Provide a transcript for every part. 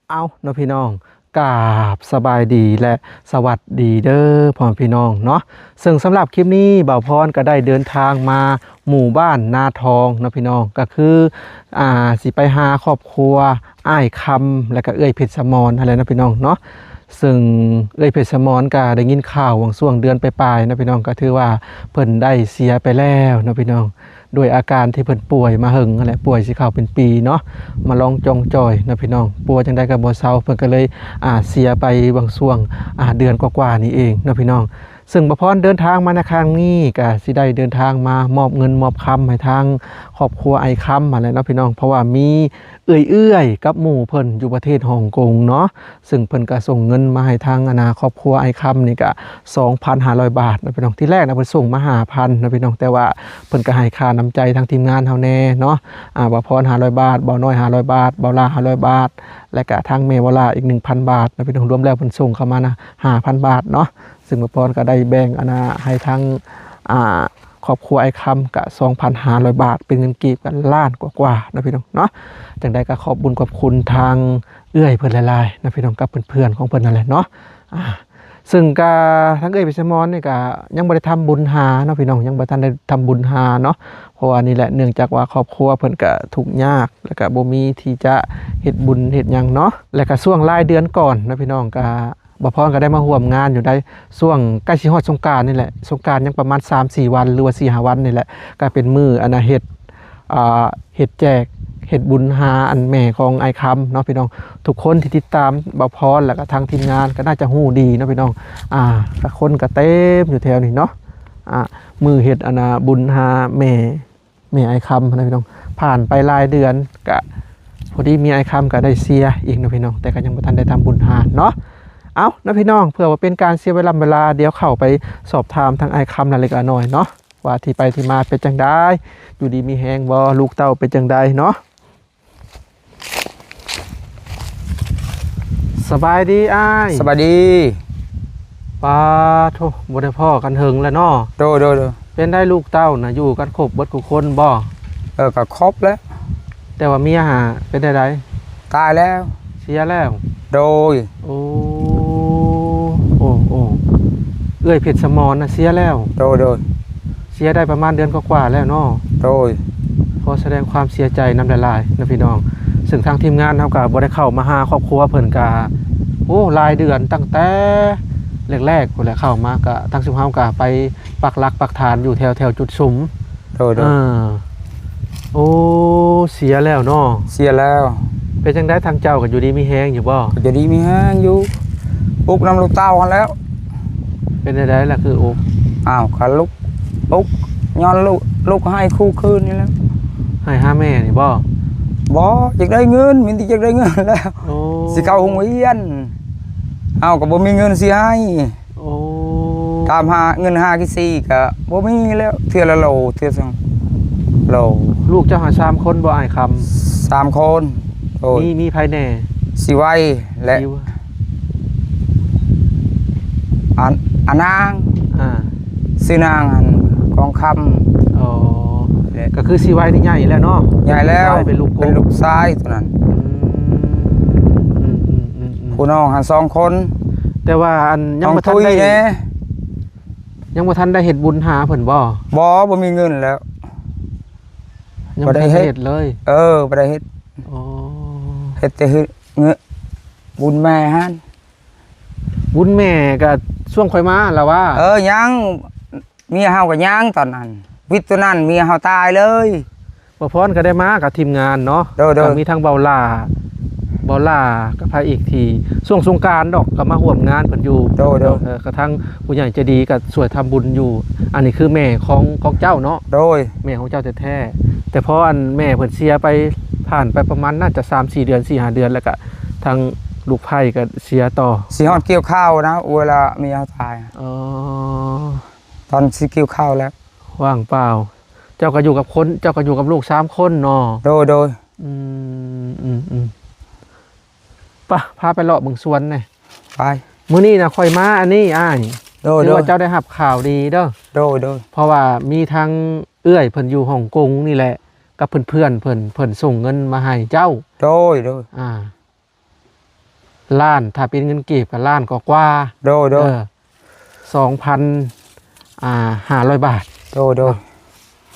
ເອົາເນາະພີ່ນ້ອງ ກາບສະບາຍດີ ແລະ ສະຫວັດດີເດີພໍ່ແມ່ພີ່ນ້ອງເນາະ. ເຊິ່ງສຳລັບຄລິບນີ້ ບ່າວພອນກໍໄດ້ເດີນທາງມາໝູ່ບ້ານນາທອງເນາະພີ່ນ້ອງ ກໍຄື ອ່າ ຊິໄປຫາຄອບຄົວອ້າຍຄຳ ແລະ ກໍເອື້ອຍເພັດສະໝອນຫັ້ນແຫຼະເນາະພີ່ນ້ອງເນາະ. ເຊິ່ງເອື້ອຍເພັດສະໝອນກໍໄດ້ຍິນຂ່າວຫວ່າງຊ່ວງເດືອນປາຍໆເນາະພີ່ນ້ອງ ກໍຖືວ່າເພິ່ນໄດ້ເສຍໄປແລ້ວເນາະພີ່ນ້ອງ. ດ້ວຍອາການທີ່ເພິ່ນປ່ວຍມາເຫິງຫັ້ນແຫຼະ ປ່ວຍຊິເຂົ້າເປັນປີເນາະ ມາລອງຈ່ອງຈ່ອຍເນາະພີ່ນ້ອງ. ປ່ວຍຈັ່ງໃດກໍບໍ່ເຊົາ ເພິ່ນກໍເລີຍ ອ່າ ເສຍໄປຫວ່າງຊ່ວງ ອ່າ ເດືອນກວ່າໆນີ້ເອງເນາະພີ່ນ້ອງ. ເຊິ່ງບ່າວພອນເດີນທາງມາໃນຄັ້ງນີ້ ກະຊິໄດ້ເດີນທາງມາມອບເງິນມອບຄຳໃຫ້ທາງຄອບຄົວອ້າຍຄຳຫັ້ນແຫຼະເນາະພີ່ນ້ອງ ເພາະວ່າມີເອື້ອຍໆກັບໝູ່ເພິ່ນຢູ່ປະເທດຮ່ອງກົງເນາະ. ເຊິ່ງເພິ່ນກະສົ່ງເງິນມາໃຫ້ທາງ ອັນນ່າ ຄອບຄົວອ້າຍຄຳນີ້ກະສອງພັນຫ້າຮ້ອຍບາດເນາະພີ່ນ້ອງ. ທີແລກນະເພິ່ນສົ່ງມາຫ້າພັນເນາະພີ່ນ້ອງ ແຕ່ວ່າເພິ່ນກະໃຫ້ຄ່ານ້ຳໃຈທາງທີມງານເຮົາແດ່ເນາະ ອ່າ ບ່າວພອນຫ້າຮ້ອຍບາດ ບ່າວນ້ອຍຫ້າຮ້ອຍບາດ ບ່າວຫຼ້າຫ້າຮ້ອຍບາດ ແລະກະທາງແມ່ບ່າວຫຼ້າອີກໜຶ່ງພັນບາດເນາະພີ່ນ້ອງ. ລວມແລ້ວເພິ່ນສົ່ງເຂົ້າມານະຫ້າພັນບາດເນາະ. ເຊິ່ງບ່າວພອນກະໄດ້ແບ່ງ ອັນນ່າ ໃຫ້ທາງ ອ່າ ຄອບຄົວອ້າຍຄຳກະສອງພັນຫ້າຮ້ອຍບາດ ເປັນເງິນກີບກະລ້ານກວ່າໆເນາະພີ່ນ້ອງເນາະ. ຈັ່ງໃດກະຂອບບຸນຂອບຄຸນທາງເອື້ອຍເພິ່ນຫຼາຍໆເນາະພີ່ນ້ອງ ກັບເພື່ອນໆຂອງເພິ່ນນັ້ນແຫຼະເນາະ. ອ່າ ເຊິ່ງກະທາງເອື້ອຍເພັດສະໝອນນີ້ກະຍັງບໍ່ໄດ້ທຳບຸນຫາເນາະພີ່ນ້ອງ ຍັງບໍ່ທັນໄດ້ທຳບຸນຫາເນາະ. ເພາະວ່ານີ້ແຫຼະ ເນື່ອງຈາກວ່າຄອບຄົວເພິ່ນກະທຸກຍາກ ແລະກະບໍ່ມີທີ່ຈະເຮັດບຸນເຮັດຫຍັງເນາະ ແລະກະຊ່ວງລາຍເດືອນກ່ອນເນາະພີ່ນ້ອງ ກະ ບ່າວພອນກໍໄດ້ມາຮ່ວມງານຢູ່ໃດ໋ ຊ່ວງໃກ້ຊິຮອດສົງການນີ້ແຫຼະ ສົງການຍັງປະມານສາມສີ່ວັນ ຫຼືວ່າສີ່ຫ້າວັນນີ້ແຫຼະ ກໍເປັນມື້ ອັນນ່າ ເຮັດ ອ່າ ເຮັດແຈກ ເຮັດບຸນຫາ ອັນ ແມ່ຂອງອ້າຍຄຳເນາະພີ່ນ້ອງ. ທຸກຄົນທີ່ຕິດຕາມບ່າວພອນ ແລ້ວກໍທາງທີມງານກໍໜ້າຈະຮູ້ດີເນາະພີ່ນ້ອງ. ອ່າ ກໍຄົນກໍເຕັມຢູ່ແຖວນີ້ເນາະ ອ່າ ມື້ເຮັດ ອັນນ່າ ບຸນຫາແມ່ ແມ່ອ້າຍຄຳນະພີ່ນ້ອງ. ຜ່ານໄປຫຼາຍເດືອນ ກະພໍດີມີອ້າຍຄຳກະໄດ້ເສຍອີກເນາະພີ່ນ້ອງ ແຕ່ກະຍັງບໍ່ທັນໄດ້ທຳບຸນຫາເນາະ. ເອົາເນາະພີ່ນ້ອງ ເພື່ອບໍ່ເປັນການເສຍເວລາເວລາ ດຽວເຂົ້າໄປສອບຖາມທາງອ້າຍຄຳລະເລັກລະນ້ອຍເນາະ ວ່າທີ່ໄປທີ່ມາເປັນຈັ່ງໃດ ຢູ່ດີມີແຮງບໍ່ ລູກເຕົ້າເປັນຈັ່ງໃດເນາະ. ສະບາຍດີອ້າຍ. ສະບາຍດີ. ປາໂທ້ ບໍ່ໄດ້ພໍ້ກັນເຫິງແລ້ວເນາະ. ໂດຍ ໂດຍ ໂດຍ. ເປັນໃດລູກເຕົ້ານະ ຢູ່ກັນຄົບເບິດທຸກຄົນບໍ່? ເອີ ກໍຄົບແລ້ວ. ແຕ່ວ່າເມຍຫາເປັນໃດ? ຕາຍແລ້ວ. ເສຍແລ້ວ? ໂດຍ. ໂອ້ ໂອ້ ໂອ້ ເອື້ອຍເພັດສະໝອນນະເສຍແລ້ວ? ໂດຍ ໂດຍ. ເສຍໄດ້ປະມານເດືອນກວ່າໆແລ້ວເນາະ. ໂດຍ. ຂໍສະແດງຄວາມເສຍໃຈນຳຫຼາຍໆນະພີ່ນ້ອງ. ເຊິ່ງທາງທີມງານເຮົາກະບໍ່ໄດ້ເຂົ້າມາຫາຄອບຄົວເພິ່ນກະ ໂອ້ ຫຼາຍເດືອນ ຕັ້ງແຕ່ແລກໆພຸ້ນແຫຼະ ເຂົ້າມາກະ ທາງຊຸມເຮົາກະໄປປັກຫຼັກປັກຖານຢູ່ແຖວໆຈຸດສຸມ. ໂດຍ ໂດຍ. ເອີ ໂອ້ ເສຍແລ້ວເນາະ. ເສຍແລ້ວ. ເປັນຈັ່ງໃດ ທາງເຈົ້າກະຢູ່ດີມີແຮງຢູ່ບໍ່? ກະຢູ່ດີມີແຮງຢູ່ ອຸກນຳລູກເຕົ້າຫັ້ນແລ້ວ. ເປັນຈັ່ງໃດລະຄືອຸກ? ອ້າວ ກະລຸກ ອຸກຍ້ອນລູກ ລູກໄຫ້ຄູ່ຄືນນີ້ແຫຼະ. ໄຫ້ຫາແມ່ນີ້ບໍ່? ບໍ່ ຢາກໄດ້ເງິນ ມີແຕ່ຢາກໄດ້ເງິນແລ້ວ. ໂອ້ ຊິເຂົ້າໂຮງຮຽນ ເຮົາກໍບໍ່ມີເງິນຊິໃຫ້. ໂອ້ ຕາມຫາເງິນຫາກິນຊີກໍບໍ່ມີແລ້ວ ເທື່ອລະໂລ ເທື່ອສອງໂລ. ລູກເຈົ້າຫາສາມຄົນບໍ່ອ້າຍຄຳ? ສາມຄົນ. ໂດຍ. ມີ ມີໃຜແດ່? ສີໄວ ແລະ ສີ ອາ ອານາງ ອ່າ ຊື່ນາງ ອັນ ກອງຄຳ. ອໍ ແລະ ກໍຄືສີໄວນີ້ໃຫຍ່ແລ້ວເນາະ? ໃຫຍ່ແລ້ວ ເປັນລູກ ເປັນລູກຊາຍຕົວນັ້ນ. ອືມ ອືມໆໆໆ ຜູ້ນ້ອງຫັ້ນສອງຄົນ. ແຕ່ວ່າ ອັນ ຍັງບໍ່ທັນໄດ້ ຍັງບໍ່ທັນໄດ້ເຮັດບຸນຫາເພິ່ນບໍ່? ບໍ່ ບໍ່ມີເງິນແລ້ວ. ຍັງບໍ່ທັນໄດ້ເຮັດເລີຍ? ເອີ ບໍ່ໄດ້ເຮັດ. ອໍ ເຮັດແຕ່ເຮັດ ເງິນ ບຸນແມ່ຫັ້ນ. ບຸນແມ່ກໍຊ່ວງຂ້ອຍມາລະວ່າ. ເອີ ຍັງ ເມຍເຮົາກໍຍັງຕອນນັ້ນ ວິດຕົວນັ້ນເມຍເຮົາຕາຍເລີຍ. ບ່າວພອນກໍໄດ້ມາກັບທີມງານເນາະ. ໂດຍ ໂດຍ. ກໍມີທັງບ່າວຫຼ້າ ບ່າວຫຼ້າກັບໃຜອີກ ທີ່ຊ່ວງສົງການດອກ ກໍມາຮ່ວມງານເພິ່ນຢູ່. ໂດຍ ໂດຍ. ເອີ ກະທັງຜູ້ໃຫຍ່ໃຈດີກໍຊ່ວຍທຳບຸນຢູ່. ອັນນີ້ຄືແມ່ຂອງ ຂອງເຈົ້າເນາະ? ໂດຍ. ແມ່ຂອງເຈົ້າແທ້ໆ ແຕ່ພໍອັນແມ່ເພິ່ນເສຍໄປ ຜ່ານໄປປະມານໜ້າຈະສາມສີ່ເດືອນ ສີ່ຫ້າເດືອນ ແລ້ວກະທາງລູກໃພ້ກໍເສຍຕໍ່. ຊິຮອດກ່ຽວເຂົ້ານະ ເວລາເມຍເຮົາຕາຍ. ອໍ ຕອນຊິກ່ຽວເຂົ້າແລ້ວ. ວ່າງເປົ່າ. ເຈົ້າກໍຢູ່ກັບຄົນ ເຈົ້າກໍຢູ່ກັບລູກສາມຄົນເນາະ? ໂດຍ ໂດຍ. ອືມ ອືມ ອືມ. ປະ ພາໄປເລາະເບິ່ງສວນແດ່. ໄປ. ມື້ນີ້ນະຂ້ອຍມາອັນນີ້ອ້າຍ. ໂດຍ ໂດຍ. ຖືວ່າເຈົ້າໄດ້ຮັບຂ່າວດີເດີ. ໂດຍ ໂດຍ. ເພາະວ່າມີທັງເອື້ອຍເພິ່ນຢູ່ຮົງກົງນີ້ແຫຼະ ກັບເພື່ອນໆເພິ່ນ ເພິ່ນສົ່ງເງິນມາໃຫ້ເຈົ້າ. ໂດຍ ໂດຍ. ອ່າ ລ້ານ ຖ້າເປັນເງິນກີບກໍລ້ານກວ່າໆ ໂດຍໆ ເອີ ສອງພັນ ອ່າ ຫ້າຮ້ອຍບາດ ໂດຍ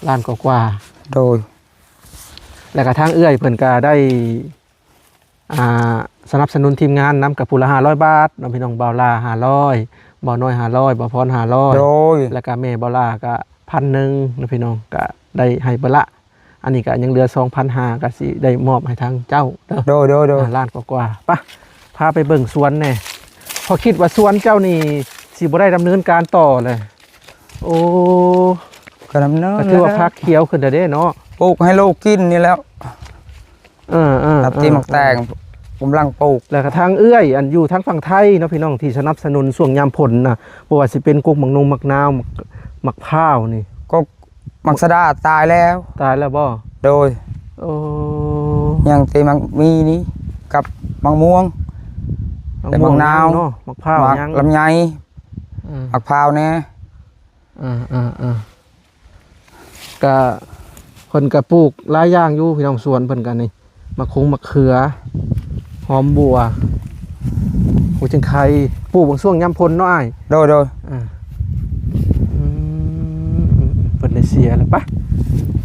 ໆ ລ້ານກວ່າໆ ໂດຍ ແລ້ວກໍທາງເອື້ອຍເພິ່ນກໍໄດ້ ອ່າ ສະໜັບສະໜູນທີມງານນຳ ກໍຜູ້ລະຫ້າຮ້ອຍບາດເນາະ ພີ່ນ້ອງ. ບ່າວຫຼ້າຫ້າຮ້ອຍ ບ່າວນ້ອຍຫ້າຮ້ອຍ ບ່າວພອນຫ້າຮ້ອຍ ໂດຍ ແລ້ວກໍແມ່ບ່າວຫຼ້າກໍພັນໜຶ່ງເນາະ ພີ່ນ້ອງ ກໍໄດ້ໃຫ້ເບິດລະ. ອັນນີ້ກໍຍັງເຫຼືອສອງພັນຫ້າ ກໍຊິໄດ້ມອບໃຫ້ທາງເຈົ້າເດີ ໂດຍໆໆ ອ່າ ລ້ານກວ່າໆ. ປະ ພາໄປເບິ່ງສວນແດ່ ເພາະຄິດວ່າສວນເຈົ້ານີ້ຊິບໍ່ໄດ້ດຳເນີນການຕໍ່ແຫຼະ. ໂອ້ ກໍດຳເນີນ ກໍຖືວ່າ ແລ້ວ ຜັກຂຽວຂຶ້ນແລ້ວເດ້ເນາະ ປູກໃຫ້ລູກກິນນີ້ແລ້ວ. ເອີໆໆ ຕັດຕີໝາກແຕງ ກຳລັງປູກ. ແລ້ວກໍທາງເອື້ອຍ ອັນຢູ່ທາງຝັ່ງໄທເນາະ ພີ່ນ້ອງ ທີ່ສະໜັບສະໜູນຊ່ວງຍາມຝົນນະ ບໍ່ວ່າຊິເປັນກົກໝາກນົງໝາກນາວ ໝາກ ໝາກພ້າວນີ້ ກໍໝາກສະດາຕາຍແລ້ວ ຕາຍແລ້ວບໍ່? ໂດຍ ໂອ້ ຍັງແຕ່ໝາກມີນີ້ກັບໝາກມ່ວງ ໝາກ ແຕ່ໝາກນາວ ໝາກນາວເນາະ ໝາກພ້າວ ໝາກ ຍັງ ລຳໄຍ ອືມ ໝາກພ້າວແດ່ ອ່າໆໆ ກະ ເພິ່ນກະປູກຫຼາຍຢ່າງຢູ່ ພີ່ນ້ອງ. ສວນເພິ່ນກະນີ້ ໝາກຄົງ ໝາກເຂືອ ຫອມບົ່ວ ຫົວຈຽງໄຄ ປູກບາງຊ່ວງຍາມຝົນເນາະອ້າຍ. ໂດຍໆ ອ່າ ອືມ ເພິ່ນໄດ້ເສຍແລ້ວ. ປະ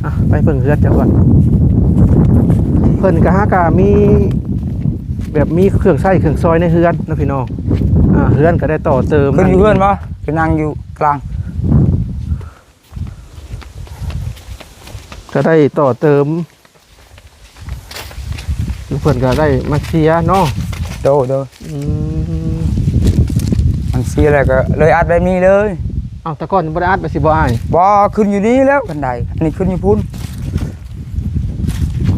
ອ່ະ ໄປເບິ່ງເຮືອນເຈົ້າກ່ອນ. ເພິ່ນກະຫາກະມີ ແບບມີເຄື່ອງໃຊ້ເຄື່ອງຊອຍໃນເຮືອນເນາະ ພີ່ນ້ອງ. ອ່າ ເຮືອນກະໄດ້ຕໍ່ເຕີມ ຂຶ້ນຢູ່ເຮືອນບໍ່? ຄືນັ່ງຢູ່ກາງ ກະໄດ້ຕໍ່ເຕີມ ເພິ່ນກະໄດ້ມາເຊຍເນາະ. ໂດຍໆ ອືມ ມັນເຊຍແລ້ວກະເລີຍອັດແບບນີ້ເລີຍ. ເອົ້າ ແຕ່ກ່ອນບໍ່ໄດ້ອັດແບບຊີ້ບໍ່ອ້າຍ? ບໍ່ ຂຶ້ນຢູ່ນີ້ແລ້ວຄັນໄດ ອັນນີ້ຂຶ້ນຢູ່ພຸ້ນ.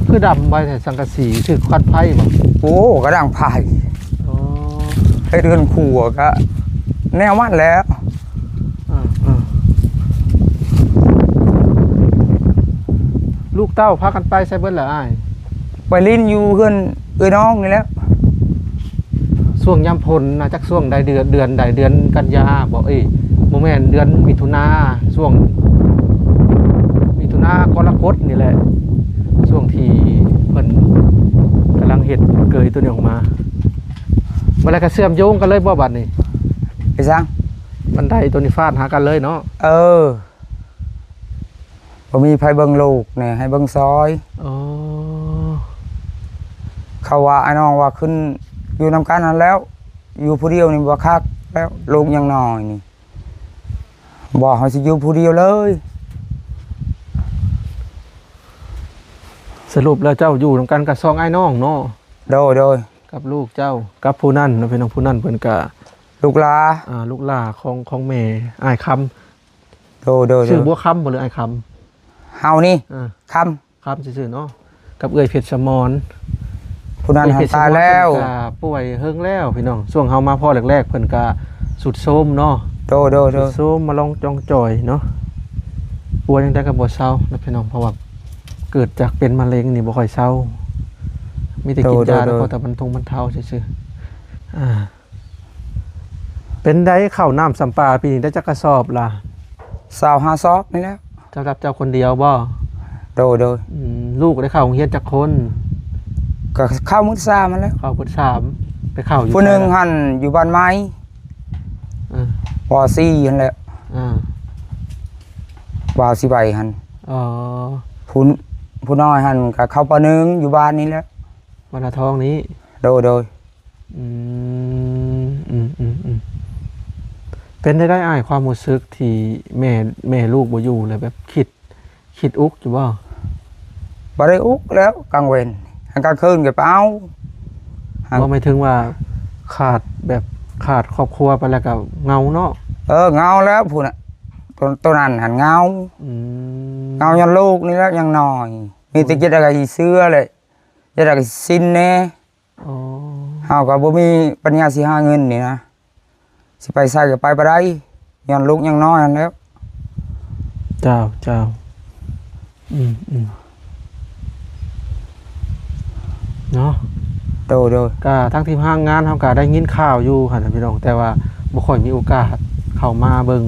ຄືດຳໄວແທ້ ສັງກະສີຖືກຄວັນໄຟບໍ່? ໂອ້ ກະດັງໄຟ. ອໍ ເຮັດເຮືອນຄົວກະແນວມັນແຫຼະ. ອ່າ ອ່າ ລູກເຕົ້າພາກັນໄປໃສເບິດລະອ້າຍ? ໄປຫຼິ້ນຢູ່ເຮືອນເອື້ອຍນ້ອງນີ້ແຫຼະ. ຊ່ວງຍາມຝົນນະ ຈັກຊ່ວງໃດ ເດືອນ ເດືອນໃດ ເດືອນກັນຍາບໍ່? ເອີຍ ບໍ່ແມ່ນ ເດືອນມິຖຸນາ ຊ່ວງມິຖຸນາ ກໍລະກົດນີ້ແຫຼະ ຊ່ວງທີ່ເພິ່ນກຳລັງເຮັດເກີຍໂຕນີ້ອອກມາ. ບັດແລ້ວກໍເຊື່ອມໂຍງກັນເລີຍບໍ່ບັດນີ້? ໄປສັງ? ບັນໄດໂຕນີ້ຟາດຫາກັນເລີຍເນາະ? ເອີ ບໍ່ມີໃຜເບິ່ງລູກແດ່ ໃຫ້ເບິ່ງຊອຍ. ອໍ ເຂົາວ່າ ອ້າຍນ້ອງວ່າ ຂຶ້ນຢູ່ນຳກັນຫັ້ນແລ້ວ ຢູ່ຜູ້ດຽວນີ້ບໍ່ຄັກແລ້ວ ລູກຍັງນ້ອຍນີ້ ບໍ່ ເຮົາຊິຢູ່ຜູ້ດຽວເລີຍ. ສະຫຼຸບແລ້ວເຈົ້າຢູ່ນຳກັນກັບສອງອ້າຍນ້ອງເນາະ? ໂດຍໆ ກັບລູກເຈົ້າ ກັບຜູ້ນັ້ນເນາະ ພີ່ນ້ອງ. ຜູ້ນັ້ນເພິ່ນກະລູກຫຼ້າ ອ່າ ລູກຫຼ້າຂອງ ຂອງແມ່ອ້າຍຄຳ. ໂດຍໆໆ ຊື່ບົວຄຳບໍ່ ຫຼື ອ້າຍຄຳ? ເຮົານີ້ ອ່າ ຄຳ ຄຳຊື່ໆເນາະ ກັບເອື້ອຍເພັດສະໝອນ. ຜູ້ນັ້ນ ເອື້ອຍເພັດສະໝອນ ຕາຍແລ້ວ ເພິ່ນກະປ່ວຍເຮິງແລ້ວ ພີ່ນ້ອງ. ຊ່ວງເຮົາມາພໍ້ແລກໆ ເພິ່ນກະຊຸດໂຊມເນາະ. ໂດຍໆໆ ຊຸດໂຊມ ມາລອງຈ່ອງຈ່ອຍເນາະ ປ່ວຍຈັ່ງໃດກໍບໍ່ເຊົາເນາະ ພີ່ນ້ອງ. ເພາະວ່າເກີດຈາກເປັນມະເຮັງນີ້ບໍ່ຄ່ອຍເຊົາ ມີແຕ່ກິນຢາ ໂດຍໆໆ ແລ້ວພໍແຕ່ບັນທົງບັນເທົາຊື່ໆ. ອ່າ ເປັນໃດເຂົ້ານ້ຳສຳປາປີນີ້ໄດ້ຈັກກະສອບລະ? ຊາວຫ້າສອບນີ້ແຫຼະ. ເຈົ້າ ເຈົ້າຄົນດຽວບໍ່? ໂດຍໆ ອືມ ລູກໄດ້ເຂົ້າໂຮງຮຽນຈັກຄົນ? ກໍເຂົ້າມື້ສາມຫັ້ນແຫຼະ. ເຂົ້າມື້ສາມ ໄປເຂົ້າຢູ່ ຜູ້ໜຶ່ງຫັ້ນຢູ່ບ້ານໃໝ່ ເອີ ປໍສີ່ຫັ້ນແຫຼະ. ອ່າ ບາສີ່ໃບຫັ້ນ. ອໍ ຜູ້ ຜູ້ນ້ອຍຫັ້ນກໍເຂົ້າປໍໜຶ່ງຢູ່ບ້ານນີ້ແຫຼະ ບ້ານນາທອງນີ້. ໂດຍໆ ອືມ ອືມໆໆ ເປັນໄດ້ໄດອ້າຍ ຄວາມຮູ້ສຶກທີ່ແມ່ ແມ່ລູກບໍ່ຢູ່ ແລ້ວແບບຄິດ ຄິດອຸກຢູ່ບໍ່? ບໍ່ໄດ້ອຸກແລ້ວ ກາງເວັນ ກາງຄືນກໍໄປເອົາ. ບໍ່ ໝາຍເຖິງວ່າຂາດ ແບບຂາດຄອບຄົວໄປແລ້ວກໍເຫງົາເນາະ? ເອີ ເຫງົາແລ້ວ ຜູ້ນັ້ນ ໂຕ ໂຕນັ້ນຫັ້ນເຫງົາ. ອືມ ເຫງົາຍ້ອນລູກນີ້ແຫຼະ ຍັງນ້ອຍ ມີແຕ່ ອືມ ຈະໄດ້ເສື້ອແຫຼະ ຈະໄດ້ຊິນແດ່. ອໍ ເຮົາກໍບໍ່ມີປັນຍາຊິຫາເງິນນີ້ນະ ຊິໄປໃສກໍໄປບໍ່ໄດ້ ຍ້ອນລູກຍັງນ້ອຍຫັ້ນແຫຼ້ວ. ເຈົ້າ ເຈົ້າ ອືມ ອືມ ເນາະ ໂດຍ ໂດຍ ກະທາງທີມງານເຮົາກະໄດ້ຍິນຂ່າວຢູ່ຫັ້ນນະພີ່ນ້ອງ ແຕ່ວ່າບໍ່ຄ່ອຍມີໂອກາດເຂົ້າມາເບິ່ງ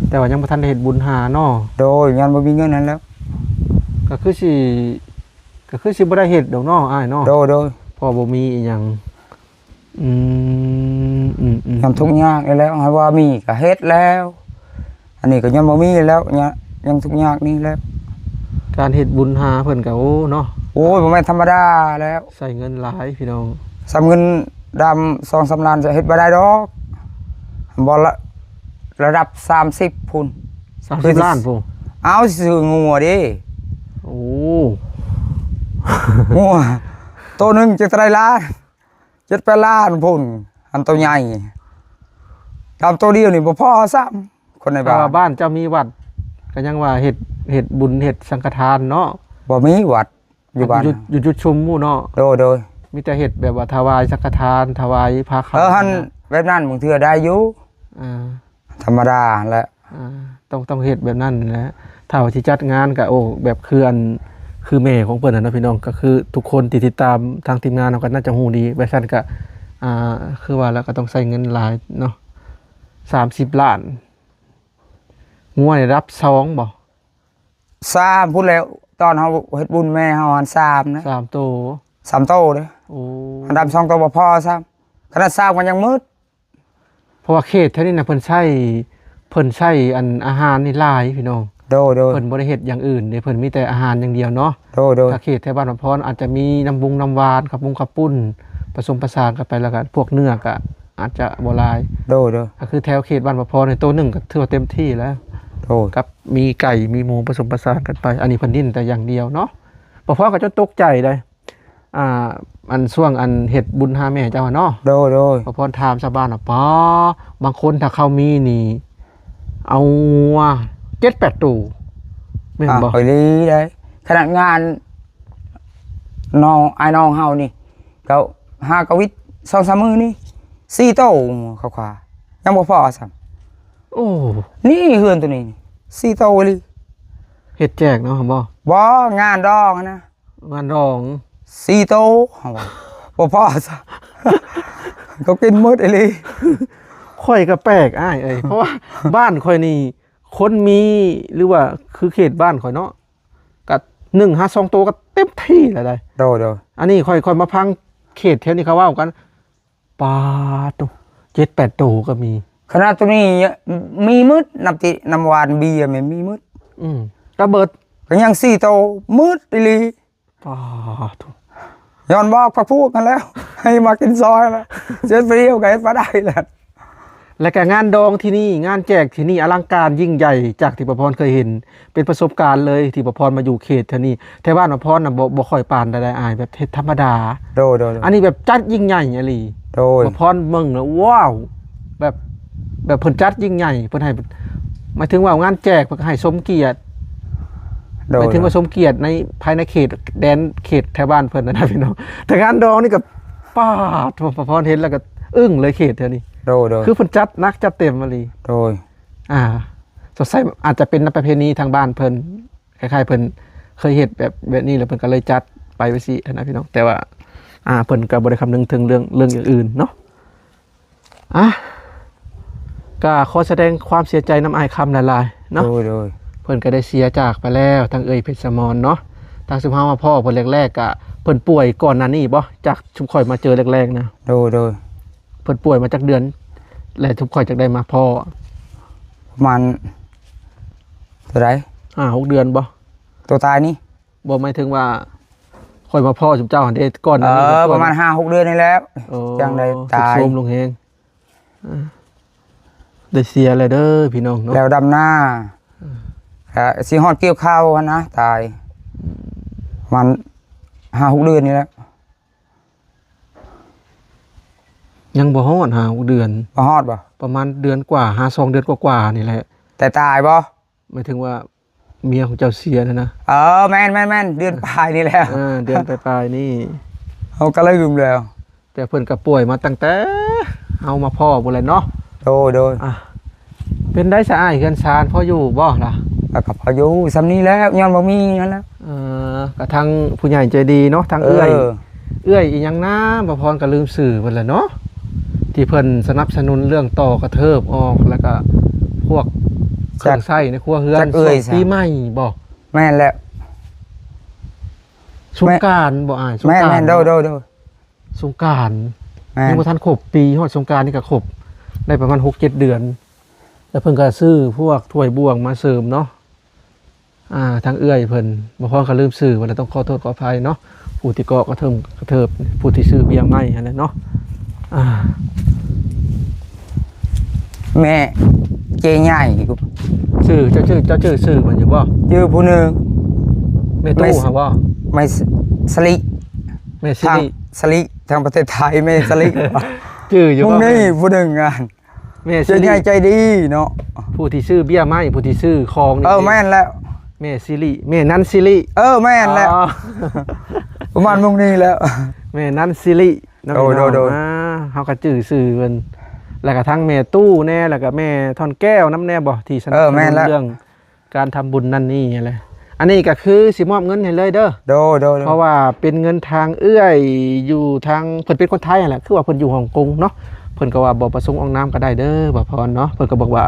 ແຕ່ວ່າຍັງບໍ່ທັນໄດ້ເຮັດບຸນຫາເນາະ. ໂດຍ ຍັງບໍ່ມີເງິນຫັ້ນແຫຼ້ວ ກະຄືຊິ ກໍຄືຊິບໍ່ໄດ້ເຮັດດອກເນາະອ້າຍເນາະ. ໂດຍ ໂດຍ ເພາະບໍ່ມີອີ່ຫຍັງ ອືມ ອືມໆ ຍາມທຸກຍາກນີ້ແຫຼະ ໃຫ້ວ່າມີກໍເຮັດແລ້ວ ອັນນີ້ກໍຍັງບໍ່ມີແລ້ວ ຍັງ ຍັງທຸກຍາກນີ້ແຫຼະ. ການເຮັດບຸນຫາເພິ່ນກໍ ໂອ້ ເນາະ ໂອ້ຍ ບໍ່ແມ່ນທຳມະດາແລ້ວ ໃຊ້ເງິນຫຼາຍພີ່ນ້ອງ ສ່ຳເງິນດຳສອງສາມລ້ານຈະເຮັດບໍ່ໄດ້ດອກ ບໍ່ລະ ລະດັບສາມສິບພຸ້ນ ສາມສິບລ້ານພຸ້ນ ເອົາ ຊິຊື້ງົວເດ້ ໂອ້ ງົວໂຕໜຶ່ງຈັກເທົ່າໃດລ້ານ ເຈັດແປດລ້ານພຸ້ນ ອັນໂຕໃຫຍ່ ດຳໂຕດຽວນີ້ບໍ່ພໍຊ້ຳ ຄົນໃນບ້ານ ແຕ່ວ່າບ້ານເຈົ້າມີວັດ ກໍຍັງວ່າເຮັດ ເຮັດບຸນເຮັດສັງຄະທານເນາະ ບໍ່ມີວັດຢູ່ບ້ານ ຢູ່ ຢູ່ຈຸດຊຸມໝູ່ເນາະ ໂດຍ ໂດຍ ມີແຕ່ເຮັດແບບວ່າຖວາຍສັງຄະທານ ຖວາຍພາຄຳ ເອີ ຫັ້ນ ແບບນັ້ນບາງເທື່ອໄດ້ຢູ່ ອ່າ ທຳມະດາຫັ້ນແຫຼະ ອ່າ ຕ້ອງ ຕ້ອງເຮັດແບບນັ້ນແຫຼະ ຖ້າວ່າຊິຈັດງານກໍ ໂອ້ ແບບຄືອັນ ຄືແມ່ຂອງເພິ່ນຫັ້ນນະພີ່ນ້ອງ ກໍຄືທຸກຄົນທີ່ຕິດຕາມທາງທີມງານເຮົາກໍໜ້າຈະຮູ້ດີ ແບບຊັ້ນກໍ ອ່າ ຄືວ່າແລ້ວກໍຕ້ອງໃຊ້ເງິນຫຼາຍເນາະ ສາມສິບລ້ານ ງົວໃນລະດັບສອງບໍ່? ສາມພຸ້ນແຫຼະ ຕອນເຮົາເຮັດບຸນແມ່ເຮົາຫັ້ນສາມນະ ສາມໂຕ ສາມໂຕເດ້ ໂອ້ ອັນດຳສອງໂຕບໍ່ພໍຊ້ຳ ຂະໜາດສາມກໍຍັງໝົດ ເພາະວ່າເຂດແຖວນີ້ນະ ເພິ່ນໃຊ້ ເພິ່ນໃຊ້ອັນອາຫານນີ້ຫຼາຍພີ່ນ້ອງ ໂດຍ ໂດຍ ເພິ່ນບໍ່ໄດ້ເຮັດຢ່າງອື່ນເດ້ ເພິ່ນມີແຕ່ອາຫານຢ່າງດຽວເນາະ ໂດຍ ໂດຍ ຖ້າເຂດແຖວບ້ານພອນອາດຈະມີນ້ຳບົງນ້ຳຫວານ ເຂົ້າປຸງເຂົ້າປຸ້ນ ປະສົມປະສານກັນໄປ ແລ້ວກໍພວກເນື້ອກໍອາດຈະບໍ່ຫຼາຍ ໂດຍ ໂດຍ ກໍຄືແຖວເຂດບ້ານພອນນີ້ ໂຕໜຶ່ງກໍຖືວ່າເຕັມທີ່ແລ້ວ ໂດຍ ກັບມີໄກ່ມີໝູປະສົມປະສານກັນໄປ ອັນນີ້ເພິ່ນຫຼິ້ນແຕ່ຢ່າງດຽວເນາະ ພອນກໍຈົນຕົກໃຈເດ້ ອ່າ ອັນຊ່ວງອັນເຮັດບຸນຫາແມ່ເຈົ້າຫັ້ນເນາະ ໂດຍ ໂດຍ ພອນຖາມຊາວບ້ານວ່າ ປາ ບາງຄົນຖ້າເຂົາມີນີ້ ເອົາງົວເຈັດແປດໂຕ ແມ່ນບໍ່? ອີ່ຫຼີເດ້ ຂະໜາດງານນ້ອງ ອ້າຍນ້ອງເຮົານີ້ ກໍຫາກະວິດສອງສາມມື້ນີ້ສີ່ໂຕ ເຂົາຂາຍ ຍັງບໍ່ພໍຊ້ຳ ໂອ້ ນີ້ເຮືອນໂຕນີ້ສີ່ໂຕອີ່ຫຼີ ເຮັດແຈກເນາະ ບໍ່ ບໍ່ ງານດອງຫັ້ນນະ ງານດອງສີ່ໂຕ ເຮົາວ່າ ບໍ່ພໍຊ້ຳ ເຂົາກິນໝົດອີ່ຫຼີ ຂ້ອຍກໍແປກອ້າຍເອີຍ ເພາະວ່າບ້ານຂ້ອຍນີ້ ຄົນມີ ຫຼືວ່າຄືເຂດບ້ານຂ້ອຍເນາະ ກໍໜຶ່ງຫາສອງໂຕກໍເຕັມທີ່ແລ້ວໃດ໋ ໂດຍ ໂດຍ ອັນນີ້ຂ້ອຍ ຂ້ອຍມາຟັງເຂດແຖວນີ້ເຂົາເວົ້າກັນ ປາດໂທ້ ເຈັດແປດໂຕກໍມີ ຂະໜາດໂຕນີ້ມີໝົດ ນ້ຳຕິ ນ້ຳຫວານເບຍແມ່ນມີໝົດ ອືມ ກໍເບິດ ກໍຍັງສີ່ໂຕໝົດອີ່ຫຼີ ປາດໂທ້ ຍ້ອນບອກພວກຫັ້ນແລ້ວ ໃຫ້ມາກິນຊອຍແລ້ວ ເຮັດຜູ້ດຽວກໍເຮັດບໍ່ໄດ້ແລ້ວ ແລ້ວກໍງານດອງທີ່ນີ້ ງານແຈກທີ່ນີ້ອະລັງການຍິ່ງໃຫຍ່ ຈາກທີ່ປະພອນເຄີຍເຫັນ ເປັນປະສົບການເລີຍ ທີ່ປະພອນມາຢູ່ເຂດແຖວນີ້ ແຖວບ້ານປະພອນນະ ບໍ່ ບໍ່ຄ່ອຍປານໃດອ້າຍ ແບບເຮັດທຳມະດາ ໂດຍ ໂດຍ ໂດຍ ອັນນີ້ແບບຈັດຍິ່ງໃຫຍ່ອີ່ຫຼີ ໂດຍ ປະພອນເບິ່ງແລ້ວ ວ້າວ ແບບ ແບບເພິ່ນຈັດຍິ່ງໃຫຍ່ ເພິ່ນໃຫ້ ໝາຍເຖິງວ່າງານແຈກ ເພິ່ນກໍໃຫ້ສົມກຽດ ໂດຍ ໝາຍເຖິງວ່າສົມກຽດໃນ ພາຍໃນເຂດ ແດນເຂດແຖວບ້ານເພິ່ນນະພີ່ນ້ອງ ແຕ່ງານດອງນີ້ກໍ ປາດໂທ້ ປະພອນເຫັນແລ້ວກໍອຶ້ງເລີຍເຂດແຖວນີ້ ໂດຍ ໂດຍ ຄືເພິ່ນຈັດໜັກຈັດເຕັມອີ່ຫຼີ ໂດຍ ອ່າ ສົງໄສອາດຈະເປັນນຳປະເພນີທາງບ້ານເພິ່ນ ຄ້າຍໆເພິ່ນເຄີຍເຮັດແບບ ແບບນີ້ ແລ້ວເພິ່ນກໍເລີຍຈັດໄປໄວ້ຊີ້ຫັ້ນນະພີ່ນ້ອງ ແຕ່ວ່າ ອ່າ ເພິ່ນກໍບໍ່ໄດ້ຄຳນຶງເຖິງເລື່ອງ ເລື່ອງຢ່າງອື່ນເນາະ ອ່ະ ກໍຂໍສະແດງຄວາມເສຍໃຈນຳອ້າຍຄຳຫຼາຍໆເນາະ ໂດຍ ໂດຍ ເພິ່ນກໍໄດ້ເສຍຈາກໄປແລ້ວ ທັງເອື້ອຍເພັດສະໝອນເນາະ ທາງຊຸມເຮົາມາພໍ້ເພິ່ນແລກໆ ກະເພິ່ນປ່ວຍກ່ອນໜ້ານີ້ບໍ່? ຈາກຊຸມຂ້ອຍມາເຈີແລກໆນະ ໂດຍ ໂດຍ ເພິ່ນປ່ວຍມາຈັກເດືອນ ແລະຊຸມຂ້ອຍຈັກໄດ້ມາພໍ້? ປະມານເທົ່າໃດ? ຫ້າຫົກເດືອນບໍ່? ໂຕຕາຍນີ້? ບໍ່ ໝາຍເຖິງວ່າຂ້ອຍມາພໍ້ຊຸມເຈົ້າຫັ້ນເດ້ ກ່ອນໜ້ານີ້ ເອີ ປະມານຫ້າຫົກເດືອນນີ້ແຫຼະ ໂອ້ ຈັ່ງໄດ້ຕາຍ ຊຸດໂຊມລົງແຮງ ອ່າ ໄດ້ເສຍແລ້ວເດີພີ່ນ້ອງເນາະ ແລ້ວດຳນາ ອ່າ ຊິຮອດກ່ຽວເຂົ້າຫັ້ນນະ ຕາຍ ປະມານຫ້າຫົກເດືອນນີ້ແຫຼະ ຍັງບໍ່ຮອດຫ້າຫົກເດືອນ ບໍ່ຮອດບໍ່? ປະມານເດືອນກວ່າ ຫາສອງເດືອນກວ່າໆນີ້ແຫຼະ ແຕ່ຕາຍບໍ່? ໝາຍເຖິງວ່າເມຍຂອງເຈົ້າເສຍຫັ້ນນະ ເອີ ແມ່ນໆໆ ເດືອນປາຍນີ້ແຫຼະ ເອີ ເດືອນປາຍໆນີ້ ເຮົາກໍລືມແລ້ວ ແຕ່ເພິ່ນກໍປ່ວຍມາຕັ້ງແຕ່ເຮົາມາພໍ້ພຸ້ນແຫຼະເນາະ ໂດຍ ໂດຍ ອ່ະ ເປັນໄດສະອ້າຍ ເຮືອນຊານພໍຢູ່ບໍ່ລະ? ກໍ ກໍພໍຢູ່ສ່ຳນີ້ແຫຼະ ຍ້ອນບໍ່ມີຫັ້ນແຫຼະ ເອີ ກໍທາງຜູ້ໃຫຍ່ໃຈດີເນາະ ທາງເອື້ອຍ ເອີ ເອື້ອຍອີ່ຫຍັງນາ ປະພອນກໍລືມຊື່ເພິ່ນແຫຼະເນາະ ທີ່ເພິ່ນສະໜັບສະໜູນເລື່ອງຕໍ່ກະເທີບອອກ ແລ້ວກໍພວກເຄື່ອງໃຊ້ໃນຄົວເຮືອນ ຊ່ວງປີໃໝ່ບໍ່? ແມ່ນແຫຼະ ສົງການບໍ່ອ້າຍ? ສົງການ ແມ່ນໆ ໂດຍໆ ສົງການ ແ ແມ່ນ ຍັງບໍ່ທັນຄົບປີ ຮອດສົງການນີ້ກໍຄົບໄດ້ປະມານຫົກເຈັດເດືອນ ແລ້ວເພິ່ນກໍຊື້ພວກຖ້ວຍບ່ວງມາເສີມເນາະ. ອ່າ ທາງເອື້ອຍເພິ່ນ ບໍ່ພອນກໍລືມຊື່ ວ່າຕ້ອງຂໍໂທດຂໍອະໄພເນາະ ຜູ້ທີ່ເກາະກະເທີບ ກະເທີບ ຜູ້ທີ່ຊື້ເບຍໃໝ່ຫັ້ນແຫຼະເນາະ. ອ່າ ແມ່ເຈ້ໃຫຍ່ ຊື່ ເຈົ້າຊື່ ເຈົ້າຈື່ຊື່ເພິ່ນຢູ່ບໍ່? ຈື່ຜູ້ໜຶ່ງ ແມ່ຕູ້ຫັ້ນບໍ່? ແມ່ສະລິ ແມ່ສະລິ ທາງສະລິ ທາງປະເທດໄທ ແມ່ສະລິ ຈື່ຢູ່ບໍ່? ຜູ້ນີ້ຜູ້ໜຶ່ງ ອ່າ ແມ່ສິລິ ໃຫຍ່ໃຈດີເນາະ ຜູ້ທີ່ຊື້ເບຍໃໝ່ ຜູ້ທີ່ຊື້ຂອງນີ້. ເອີ ແມ່ນແລ້ວ ແມ່ສິລິ ແມ່ນັນສິລິ. ເອີ ແມ່ນແລ້ວ ປະມານໝ່ອງນີ້ແລ້ວ ແມ່ນັນສິລິເນາະ. ໂດຍ ພີ່ນ້ອງ ໂດຍ ໂດຍ ອ່າ ເຮົາກໍຈື່ຊື່ເພິ່ນ ແລ້ວກໍທັງແມ່ຕູ້ແດ່ ແລ້ວກໍແມ່ທ່ອນແກ້ວນຳແດ່ບໍ່ ທີ່ສະໜັບສະໜູນ ເອີ ແມ່ນແລ້ວ ເລື່ອງ ການທຳບຸນນັ້ນນີ້ຫັ້ນແຫຼະ. ອັນນີ້ກໍຄືຊິມອບເງິນໃຫ້ເລີຍເດີ. ໂດຍ ໂດຍ ໂດຍ ເພາະວ່າເປັນເງິນທາງເອື້ອຍຢູ່ທາງ ເພິ່ນເປັນຄົນໄທຫັ້ນແຫຼະ ຄືວ່າເພິ່ນຢູ່ຮ່ອງກົງເນາະ. ເພິ່ນກໍວ່າບໍ່ປະສົງອອກນາມກໍໄດ້ເດີ ບ່າວພອນເນາະ. ເພິ່ນກໍບອກວ່າ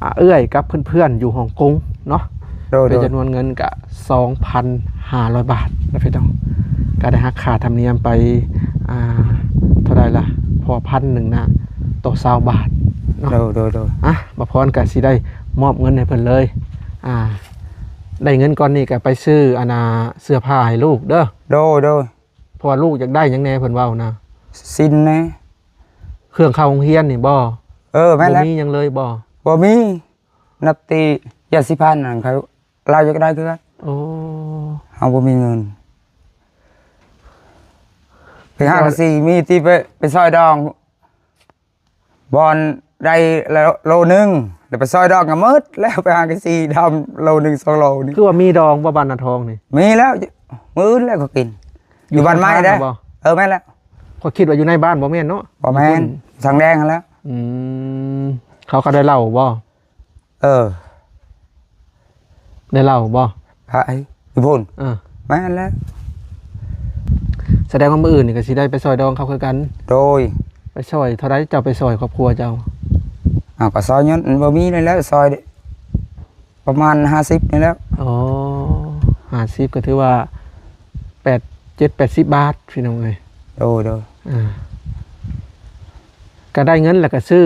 ອ່າ ເອື້ອຍກັບເພື່ອນໆຢູ່ຮ່ອງກົງເນາະ. ໂດຍ ໂດຍ ເປັນຈຳນວນເງິນກະສອງພັນຫ້າຮ້ອຍບາດນະພີ່ນ້ອງ. ກໍໄດ້ຫັກຄ່າທຳນຽມໄປ ອ່າ ເທົ່າໃດລະ ພໍພັນໜຶ່ງນະ ຕໍ່ຊາວບາດເນາະ. ໂດຍ ໂດຍ ໂດຍ ອ່ະ ບ່າວພອນກໍຊິໄດ້ມອບເງິນໃຫ້ເພິ່ນເລີຍ. ອ່າ ໄດ້ເງິນກ້ອນນີ້ກໍໄປຊື້ ອັນນ່າ ເສື້ອຜ້າໃຫ້ລູກເດີ. ໂດຍ ໂດຍ ເພາະວ່າລູກຢາກໄດ້ຫຍັງແດ່ ເພິ່ນເວົ້ານະ? ສິ້ນແດ່. ເຄື່ອງເຂົ້າໂຮງຮຽນນີ້ບໍ່? ເອີ ແມ່ນແລ້ວ. ບໍ່ມີຫຍັງເລີຍບໍ່? ບໍ່ມີ. ນັບແຕ່ຢາສີຟັນນັ້ນ ເຂົາ ລາວຢາກໄດ້ຄືກັນ. ໂອ້ ເຮົາບໍ່ມີເງິນ. ໄປຫາກະສີ ມີແຕ່ໄປ ໄປຊອຍດອງ ບ່ອນໄດ້ໂລໜຶ່ງ ແລ້ວໄປຊອຍດອງກໍໝົດແລ້ວ. ໄປຫາກະສີດອງໂລໜຶ່ງສອງໂລນີ້. ຄືວ່າມີດອງບໍ່ ບ້ານນາທອງນີ້? ມີແລ້ວ ມື້ອື່ນແລ້ວກໍກິນ. ຢູ່ບ້ານໃໝ່ເດ້. ເອີ ແມ່ນແລ້ວ. ຂ້ອຍຄິດວ່າຢູ່ໃນບ້ານ ບໍ່ແມ່ນເນາະ? ບໍ່ແມ່ນ ຢູ່ທາງແດງຫັ້ນແຫຼະ. ອືມ ເຂົາກໍໄດ້ເຫຼົ້າບໍ່? ເອີ ໄດ້ເຫຼົ້າບໍ່? ໃຜ? ຢູ່ພຸ້ນ. ເອີ ແມ່ນແລ້ວ. ສະແດງວ່າມື້ອື່ນນີ້ກໍຊິໄດ້ໄປຊ່ອຍດອງເຂົາຄືກັນ. ໂດຍ. ໄປຊ່ອຍເທົ່າໃດ ເຈົ້າໄປຊ່ອຍຄອບຄົວເຈົ້າ? ເອົາ ກໍຊ່ອຍຍ້ອນບໍ່ມີນີ້ແຫຼະ ຊ່ອຍປະມານຫ້າສິບນີ້ແຫຼະ. ອໍ ຫ້າສິບ ກໍຖືວ່າແປດ ເຈັດແປດສິບບາດ ພີ່ນ້ອງເອີຍ. ໂດຍ ໂດຍ. ອ່າ ກໍໄດ້ເງິນແລ້ວກໍຊື້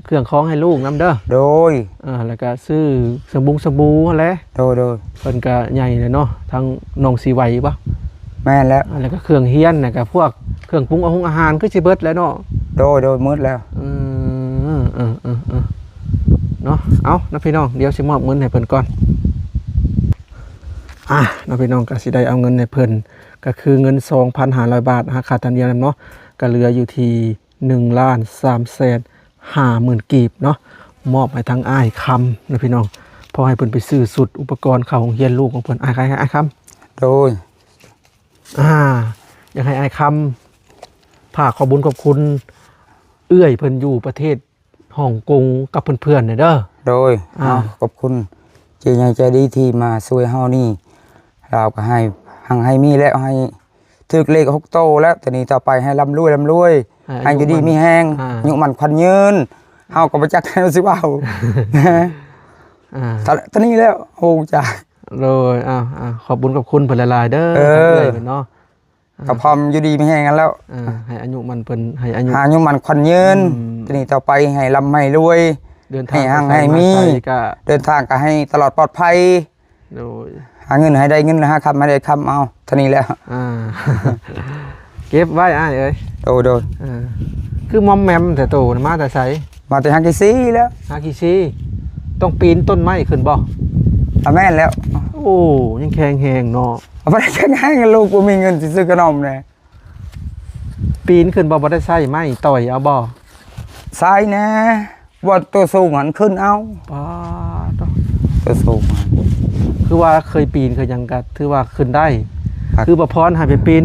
ເຄື່ອງຂອງໃຫ້ລູກນຳເດີ. ໂດຍ. ອ່າ ແລ້ວກໍຊື້ສະບຸງສະບູຫັ້ນແຫຼະ. ໂດຍ ໂດຍ. ເພິ່ນກໍໃຫຍ່ແລ້ວເນາະ ທັງນ້ອງຊິໄຫວບໍ່? ແມ່ນແລ້ວ. ອ່າ ແລ້ວກໍເຄື່ອງຮຽນ ແລ້ວກໍພວກເຄື່ອງປຸງອາຫົງອາຫານຄືຊິເບິດແລ້ວເນາະ? ໂດຍ ໂດຍ ໝົດແລ້ວ. ເອີ ເອີ ເອີ ເອີ ເນາະ. ເອົາເນາະພີ່ນ້ອງ ດຽວຊິມອບເງິນໃຫ້ເພິ່ນກ່ອນ. ອ່າ ເນາະພີ່ນ້ອງ ກໍຊິໄດ້ເອົາເງິນໃຫ້ເພິ່ນ ກໍຄືເງິນສອງພັນຫ້າຮ້ອຍບາດ ຫາຄ່າທຳນຽມນຳເນາະ ກໍເຫຼືອຢູ່ທີ່ ໜຶ່ງລ້ານສາມແສນຫ້າໝື່ນກີບເນາະ ມອບໃຫ້ທາງອ້າຍຄຳເນາະພີ່ນ້ອງ ເພາະໃຫ້ເພິ່ນໄປຊື້ຊຸດອຸປະກອນເຂົ້າໂຮງຮຽນລູກຂອງເພິ່ນ. ອ້າຍ ອ້າຍຄຳ. ໂດຍ. ອ່າ ຢາກໃຫ້ອ້າຍຄຳຝາກຂອບບຸນຂອບຄຸນເອື້ອຍເພິ່ນຢູ່ປະເທດ ຮ່ອງກົງກັບເພື່ອນໆແດ່ເດີ. ໂດຍ. ອ່າ ເອົາ ຂອບຄຸນເຈົ້າໃຫຍ່ໃຈດີທີ່ມາຊ່ວຍເຮົານີ້ ລາວກໍໃຫ້ຮັ່ງໃຫ້ມີແລ້ວ ໃຫ້ຖືກເລກຫົກໂຕແລ້ວ ແຕ່ນີ້ຕໍ່ໄປໃຫ້ລ່ຳລວຍ ລ່ຳລວຍ ໃຫ້ ໃຫ້ຢູ່ດີມີແຮງ ອ່າ ອາຍຸໝັ້ນຂວັນຍືນ. ເຮົາກໍບໍ່ຈັກແນວຊິເວົ້າ ອ່າ ຕອນ ຕອນນີ້ແລ້ວ ໂອ້ ຈັກ. ໂດຍ. ເອົາ ເອົາ ຂອບບຸນຂອບຄຸນເພິ່ນຫຼາຍໆເດີ ເອີ ເອີຍເນາະ. ອ່າ ກໍພ້ອມຢູ່ດີມີແຮງກັນແລ້ວ. ອ່າ ໃຫ້ອາຍຸໝັ້ນເພິ່ນ ໃຫ້ອາຍຸ ໃຫ້ອາຍຸໝັ້ນຂວັນຍືນ. ອືມ ທີນີ້ຕໍ່ໄປໃຫ້ລ່ຳໃຫ້ລວຍ ເດີນທາງ ໃຫ້ຮັ່ງໃຫ້ມີ ໄປໃສມາໃສກໍ ເດີນທາງກໍໃຫ້ຕະຫຼອດປອດໄພ. ໂດຍ. ຫາເງິນໃຫ້ໄດ້ເງິນ ຫາຄຳໃຫ້ໄດ້ຄຳ. ເອົາ ເທົ່ານີ້ແຫຼະ. ອ່າ ເກັບໄວ້ອ້າຍເອີຍ. ໂດຍ ໂດຍ. ອ່າ ຄືມອມແມມແທ້ໂຕ ມາແຕ່ໃສ? ມາແຕ່ຫາຂີ້ຊີແລ້ວ. ຫາຂີ້ຊີ ຕ້ອງປີນຕົ້ນໄມ້ຂຶ້ນບໍ່? ອ່າ ແມ່ນແລ້ວ. ໂອ້ ຍັງແຂງແຮງເນາະ. ບໍ່ໄດ້ແຂງແຮງ ລູກບໍ່ມີເງິນຊິຊື້ຂະໜົມແດ່. ປີນຂຶ້ນບໍ່? ບໍ່ໄດ້ໃຊ້ໄມ້ຕ່ອຍເອົາບໍ່? ໃຊ້ແດ່ ບໍ່ ຕົວສູງຫັ້ນຂຶ້ນເອົາ. ປາດໂທ້ ຕົວສູງຫັ້ນ ຄືວ່າເຄີຍປີນເຄີຍຫຍັງກໍຖືວ່າຂຶ້ນໄດ້. ອ່ະ ຄືບໍ່ພອນໃຫ້ໄປປີນ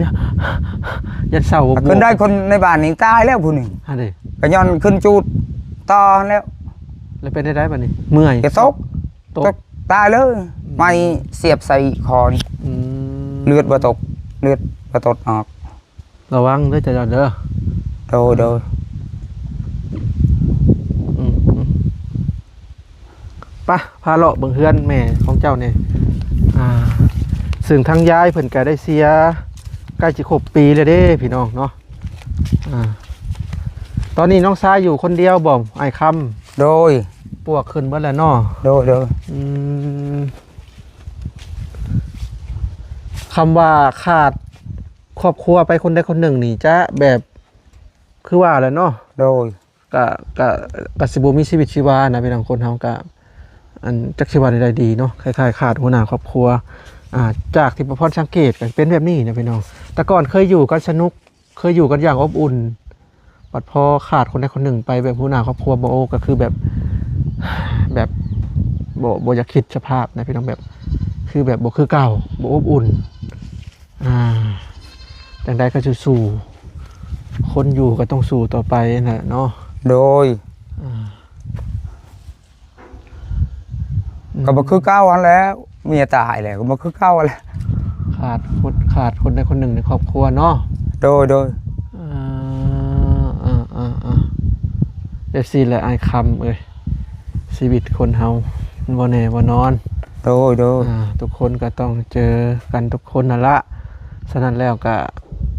ຢ້ານເສົາບໍ່ບວກ. ຂຶ້ນໄດ້ ຄົນໃນບ້ານນີ້ຕາຍແລ້ວຜູ້ໜຶ່ງ. ຫັ້ນເດ ກໍຍ້ອນຂຶ້ນຈູດຕໍ່ຫັ້ນແລ້ວ. ແລ້ວເປັນໄດ້ໃດບັດນີ້? ເມື່ອຍ ກໍຕົກ ຕົກ ຕົກຕາຍເລີຍ. ອືມ ໄມ້ສຽບໃສ່ຄໍນີ້. ອືມ ເລືອດບໍ່ຕົກ ເລືອດບໍ່ຕົກອອກ. ລະວັງເດີເຈົ້າເດີ. ໂດຍ ໂດຍ. ອືມ ອືມ ໄປ ພາເລາະເບິ່ງເຮືອນແມ່ຂອງເຈົ້ານີ້. ອ່າ ເຊິ່ງທາງຍາຍເພິ່ນກະໄດ້ເສຍໃກ້ຊິຄົບປີແລ້ວເດ້ພີ່ນ້ອງເນາະ. ອ່າ ຕອນນີ້ນ້ອງຊາຍຢູ່ຄົນດຽວບໍ່ອ້າຍຄຳ? ໂດຍ ປວກຂຶ້ນເບິດແລ້ວເນາະ? ໂດຍ ໂດຍ ອືມ ຄຳວ່າຂາດຄອບຄົວໄປຄົນໃດຄົນໜຶ່ງນີ້ ຈະແບບ ຄືວ່າແຫຼະເນາະ? ໂດຍ ກະ ກະ ກະຊິບໍ່ມີຊີວິດຊີວານະພີ່ນ້ອງ. ຄົນເຮົາກະ ອັນ ຈັກຊິວ່າແນວໃດດີເນາະ ຄ້າຍໆຂາດຫົວໜ້າຄອບຄົວ. ອ່າ ຈາກທີ່ປະພອນສັງເກດກະເປັນແບບນີ້ນະພີ່ນ້ອງ. ແຕ່ກ່ອນເຄີຍຢູ່ກັນສະໜຸກ ເຄີຍຢູ່ກັນຢ່າງອົບອຸ່ນ ບັດພໍຂາດຄົນໃດຄົນໜຶ່ງໄປ ແບບຫົວໜ້າຄອບຄົວບໍ່ໂອ ກໍຄືແບບ ແບບບໍ່ ບໍ່ຢາກຄິດສະພາບນະພີ່ນ້ອງ. ແບບ ຄືແບບບໍ່ຄືເກົ່າ ບໍ່ອົບອຸ່ນ. ອ່າ ຈັ່ງໃດກໍສູ້ໆ ຄົນຢູ່ກໍຕ້ອງສູ້ຕໍ່ໄປຫັ້ນແຫຼະເນາະ. ໂດຍ ອ່າ ກໍບໍ່ຄືເກົ່າຫັ້ນແຫຼະ ເມຍຕາຍແລ້ວກໍບໍ່ຄືເກົ່າຫັ້ນແຫຼະ. ຂາດຄົນ ຂາດຄົນໃດຄົນໜຶ່ງໃນຄອບຄົວເນາະ. ໂດຍ ໂດຍ ອ່າໆໆ ຈັ່ງຊີ້ແຫຼະອ້າຍຄຳເອີຍ ຊີວິດຄົນເຮົາມັນບໍ່ແນ່ບໍ່ນອນ. ໂດຍ ໂດຍ ອ່າ ທຸກຄົນກໍຕ້ອງເຈີກັນທຸກຄົນຫັ້ນລະ. ສະນັ້ນແລ້ວກໍ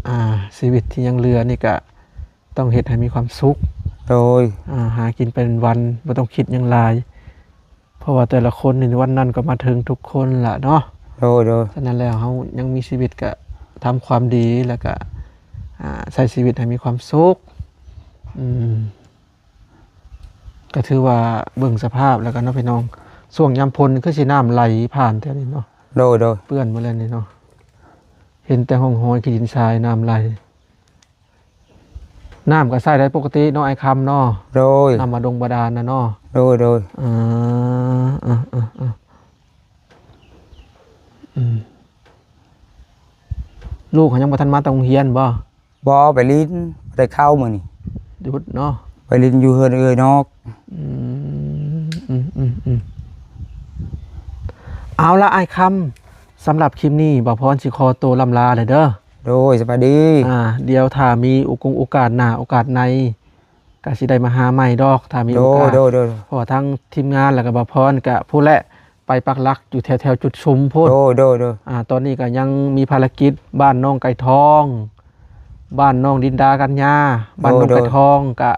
ອ່າ ຊີວິດທີ່ຍັງເຫຼືອນີ້ກໍ ຕ້ອງເຮັດໃຫ້ມີຄວາມສຸກ. ໂດຍ ອ່າ ຫາກິນໄປວັນໆ ບໍ່ຕ້ອງຄິດຫຍັງຫຼາຍ ເພາະວ່າແຕ່ລະຄົນນີ້ວັນນັ້ນກໍມາເຖິງທຸກຄົນລະເນາະ. ໂດຍ ໂດຍ ສະນັ້ນແລ້ວເຮົາຍັງມີຊີວິດກະທຳຄວາມດີ ແລ້ວກະ ອ່າ ໃຊ້ຊີວິດໃຫ້ມີຄວາມສຸກ. ອືມ ກໍຖືວ່າເບິ່ງສະພາບແລ້ວກັນເນາະພີ່ນ້ອງ. ຊ່ວງຍາມຝົນຄືຊິນ້ຳໄຫຼຜ່ານແຖວນີ້ເນາະ. ໂດຍ ໂດຍ ເປື້ອນໝົດແລ້ວນີ້ເນາະ. ເຫັນແຕ່ຮ່ອງຮອຍຂີ້ດິນຊາຍນ້ຳໄຫຼ. ນ້ຳກໍໃຊ້ໄດ້ປົກກະຕິເນາະອ້າຍຄຳເນາະ. ໂດຍ ນ້ຳບາດົງບາດານນະເນາະ. ໂດຍ ໂດຍ ອ່າ ອ່າ ອ່າ ອືມ ລູກເຂົາຍັງບໍ່ທັນມາແຕ່ໂຮງຮຽນບໍ່? ບໍ່ ໄປຫຼິ້ນ ບໍ່ໄດ້ເຂົ້າມື້ນີ້ ຢຸດເນາະ. ໄປຫຼິ້ນຢູ່ເຮືອນເອື້ອຍນອກ. ອືມ ອືມ ອືມ ອືມ ເອົາລະອ້າຍຄຳ ສຳລັບຄລິບນີ້ບ່າວພອນຊິຂໍໂຕລ່ຳລາແລ້ວເດີ. ໂດຍ ສະບາຍດີ. ອ່າ ດຽວຖ້າມີໂອກົງໂອກາດໜ້າໂອກາດໃນ ກະຊິໄດ້ມາຫາໃໝ່ດອກ ຖ້າມີໂອກາດ. ໂດຍ ໂດຍ ໂດຍ ເພາະວ່າທາງທີມງານ ແລ້ວກະບ່າວພອນກະພຸ້ນແຫຼະ ໄປປັກຫຼັກຢູ່ແຖວໆຈຸດຊຸມພຸ້ນ. ໂດຍ ໂດຍ ໂດຍ ອ່າ ຕອນນີ້ກະຍັງມີພາລະກິດບ້ານໜອງໄກ່ທອງ ບ້ານໜອງດິນດາກັນຍາ ບ້ານໜອງໄກ່ທອງ ກະ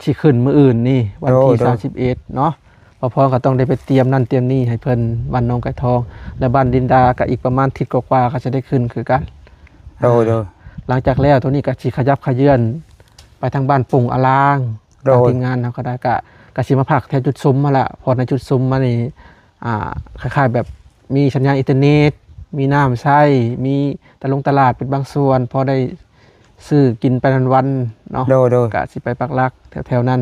ຊິຂຶ້ນມື້ອື່ນນີ້ ວັນທີ ໂດຍ ໂດຍ ສາມສິບເອັດເນາະ. ບ່າວພອນກໍຕ້ອງໄດ້ໄປຕຽມນັ້ນຕຽມນີ້ໃຫ້ເພິ່ນ ບ້ານໜອງໄກ່ທອງ ແລະ ບ້ານດິນດາກໍອີກປະມານທິດກວ່າໆ ກໍຈະໄດ້ຂຶ້ນຄືກັນ. ໂດຍ ໂດຍ ຫຼັງຈາກແລ້ວໂຕນີ້ກໍຊິຂະຫຍັບຂະເຍືອນໄປທາງບ້ານປຸ່ງອາລາງ. ໂດຍ ທາງທີມງານເຮົາກໍໄດ້ ກໍ ກໍຊິມາພັກແຖວຈຸດຊຸມຫັ້ນລະ ເພາະໃນຈຸດຊຸມມັນນີ້ ອ່າ ຄ້າຍໆແບບມີສັນຍານອິນເຕີເນັດ ມີນ້ຳໃຊ້ ມີຕະຫຼົງຕະຫຼາດເປັນບາງສ່ວນ ພໍໄດ້ຊື້ກິນໄປວັນໆເນາະ. ໂດຍ ໂດຍ ກະຊິໄປປັກຫຼັກແຖວໆນັ້ນ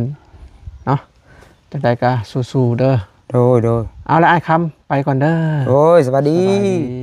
ເນາະ. ຈັ່ງໃດກະສູ້ໆເດີ. ໂດຍ ໂດຍ ເອົາລະອ້າຍຄຳ ໄປກ່ອນເດີ. ໂດຍ ສະບາຍດີ ສະບາຍດີ.